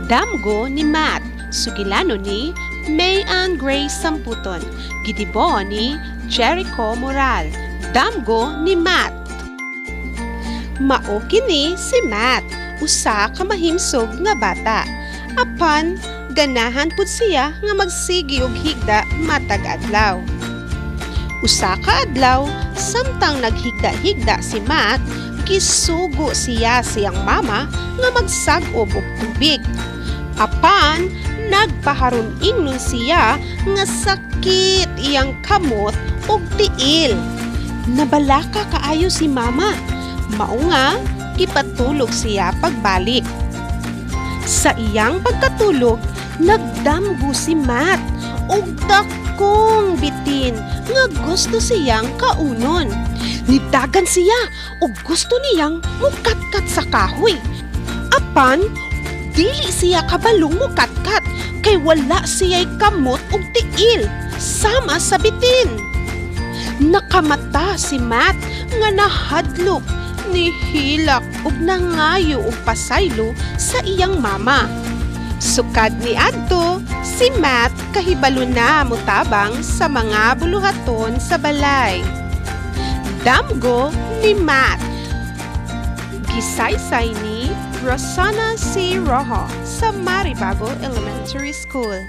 Damgo ni Matt, sugilano ni May Ann Grace Samputon, gidibo ni Jericho Moral. Damgo ni Matt. Mao kini si Matt, usa ka mahimsog nga bata. Apan ganahan pud siya nga magsigi og higda matag adlaw. Usa ka adlaw, samtang naghigda-higda si Matt, gisugo siya sa iyang mama nga magsag-ob og tubig. Apan nagpaharon ingnon siya nga sakit iyang kamot ug tiil. Nabalaka kaayo si mama. Mao nga gipatulog siya pagbalik. Sa iyang pagkatulog, nagdamgo si Matt og dakong bitin nga gusto siyang kaunon. Nidagan siya ug gusto niyang mukatkat sa kahoy. Apan dili siya kabalong mukatkat kay wala siya'y kamot ug tiil sama sa bitin. Nakamata si Matt nga nahadlok, nihilak ug nangayo og pasaylo sa iyang mama. Sukad ni adto, si Matt kahibalo na mutabang sa mga buluhaton sa balay. Damgo ni Matt. Gisaysay ni Rosana C. Rojo sa Maribago Elementary School.